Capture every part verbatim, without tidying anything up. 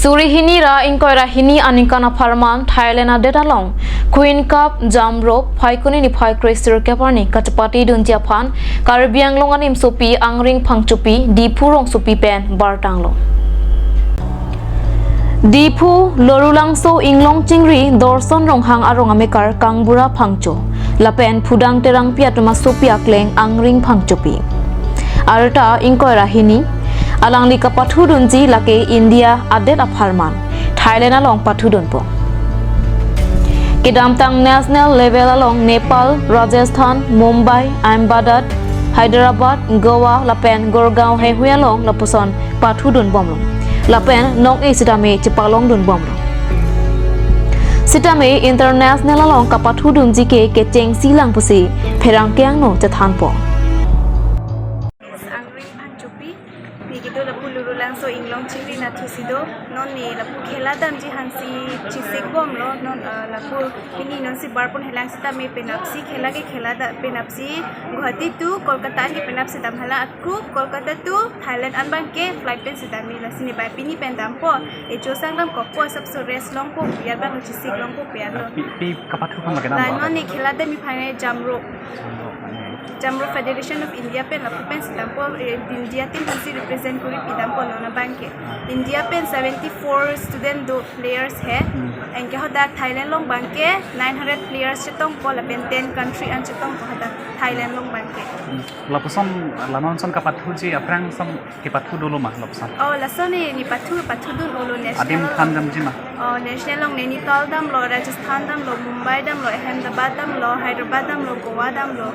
Suri hini ra ingkoi ra hini aningkan apharman Thailand adet along Queen Cup Jump Rope Phaikuni niphai kre-sirkep arni kachepatedunji aphan Karbi Anglong animsopi Angring Phangchopi, Diphu rongsopi pen bartanglo. Diphu Lorulangso Inglong Chingri Dorson Ronghang arong amekar Kangbura Phangcho lapen Phudang Terangpi atum asopi akleng Angring Phangchopi. Arta ingkoi ra hini, alangli kapathudunji lake India adet apharman Thailand along pathudunpo. Kedamtang national level along Nepal, Rajasthan, Mumbai, Ahmedabad, Hyderabad, Goa lapen Gurgaon heihui along lapuson pathudunbomlo. Lapen nong-e sitame chepalongdunbomlo. Sitame international along kapathudunji ke kechengsi lang pusi pherangke angno chethanpo. Angring Phangchopi, neli kedo lapu Lorulangso Inglong Chingri nathusi do, non neli lapu khela damji aphansi chesikbomlo, non, eh, lapu pini nonsi barpon helang sitame penapsi khela ke khela da penapsi Guwahati to Kolkata anke penapsi dam hala, ako Kolkata to Thailand an abangke flight pensi damji, lasi neli bai pini pen dampo, echo sang damkokpo, asapso rest longpo pu abang chesik longpo pu lo. Pi, pi kapathu aphan lake dam la ba? Non neli khela damji aphan ke jump rope. Jump Rope Federation of India pen lapu pensi dampo, eh, India team aphansi represent kori pidampo non abangke. India pen seventy-four student do players he. Hmm. Anke hadak Thailand along abangke nine hundred players chetongpo lapen ten country an chetongpo hadak Thailand along abangke. Hmm. Lapuson, la non son kapathuji aphrang son kepathu dolo ma lapuson? Oh, lason neli, neli pathu, pathudun-olo national. Adim along than damji ma? Oh, national along Nainital damlo, Rajasthan damlo, Mumbai damlo, Ahmedabad damlo, Hyderabad damlo, Goa damlo,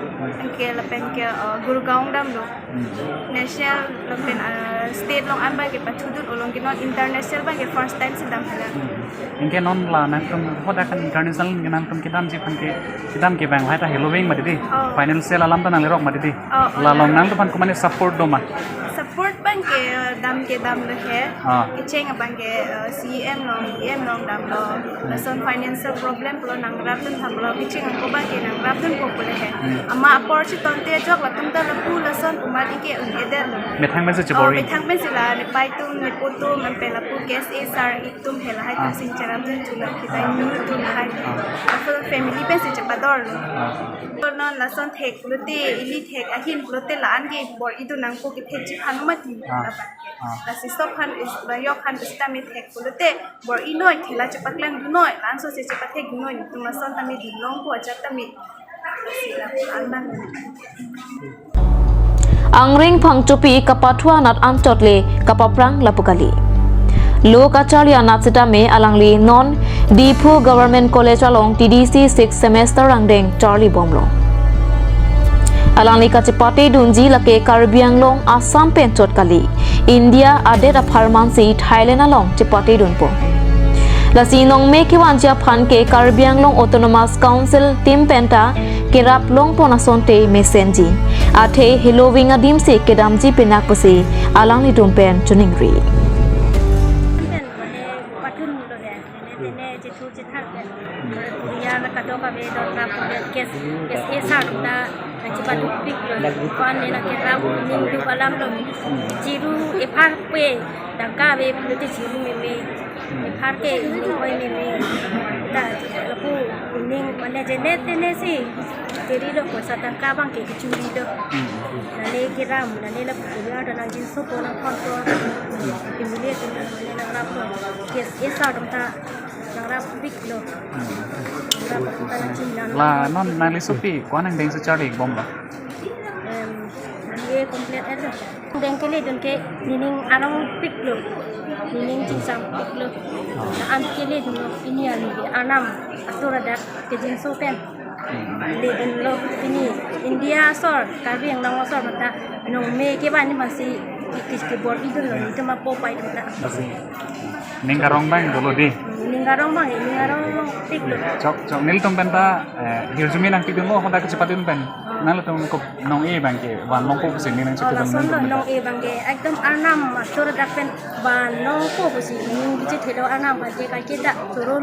anke lapen ke, uh, Gurgaon damlo. Hmm. National lapen, uh, state along an abangke pathudun-olo, ke non international abangke first time si dam hala. Hmm. Anke non la nangtum hadak an international ke nangtum kedamji aphan ke, kedam ke bang lahai ta heloving ma didi. Oh. Final sel alam ta nanglirok ma didi. Oh, oh. La along nangtum aphan komatne support do ma? Support abangke, eh, dam ke damlo he. Ah. Kecheng abangke, eh, C E M along, E M along damlo. Hmm. Lason financial problem pulo nangrapdun thamlo, kecheng ako abangke nangrapdunpo pule he. Hmm. Amat apor chetonte ajok latum ta lapu lason komat ke un-edetlo. Methang pensi chebor-i? Oh, methang pensi la nepei atum, nepo atum, anke lapu K S A sir atum he lahai atum, ah, sing cherapdun thulo, kita ini atum lahai. Ah. Lapu family pensi chepadorlo. Ah. Non lason thek pulote, ili thek ahin pulote la-an ke bor-idun nangpo, kethekji aphan mati. Ah. Lapen ke. Ah. Lasi stop aphan is, la yok aphan sitame thek pulote bor-inoi, khela chepaklangdunoi, la-an sose chepathekdunoi, netum lason tame dun longpo, ajat tame. Lasi la-an abang. Angring Phangchopi kapathu anat anchot le kapaphrang lapu kali. Lo kacharli anat sitame alangli non Diphu Government College along T D C sixth semester angdeng charlibomlo. Alangli kachepatedunji lake Karbi Anglong Assam pen chot kali, India adet apharmansi Thailand along chepatedunpo. Lasi nongme kevanji aphan ke Karbi Anglong Autonomous Council team penta kerap longpon asonte mesenji. Athe heloving adimsi kedamji pinak pusi alanglitum pen choningri. Pen mane pathun lo he, mane tene chethur chethar pen. Korea la kadokave dot rap pen kes kes esar ta chepatupiklo. Ko-an ne nangkerap ningduk alamlo. Chiru ephar pe tangka ave pulote chiru meme. Ephar ke ining oi meme. Ta lapu ining mane jene tene si kerilo, poisa tangka abangke kechurilo. Hmm. Nane keram, nane lapu Korea ta nangjinsopo, nangphonpo. Pemili atum mane nangraplo. Kes esar atum ta nangrapiklo. Hmm. Nangrap atum ta nangchinang. La non nanglisopi ko-an angdengsi charlibomlo? Em, B A complete etlo. Deng keledun ke nening arongpiklo. Nening chingsampiklo. La-an keledunlo, pini arni arnam atur adak kejinso pen. Hmm. Ledunlo pini India asor, Karbi Anglong asor mata nongme kevanji aphansi ke, ke, kebor-idunlo, netum apo pai mata. Lasi ning karong abang dolo dei. Ning karong abang, ning karongpiklo. Chok, chok, nelitum penta, eh, hirjume nangpidunlo, hadak kachepatedun pen. Oh. Nanglitum ko nong-e abangke van longpo pusi ning nangchepidun. Oh, lason lo nelitum penta. Nong-e abangke ekdom arnam atur adak pen van longpo pusi ning bichethelo, arnam abangke kaiketa choro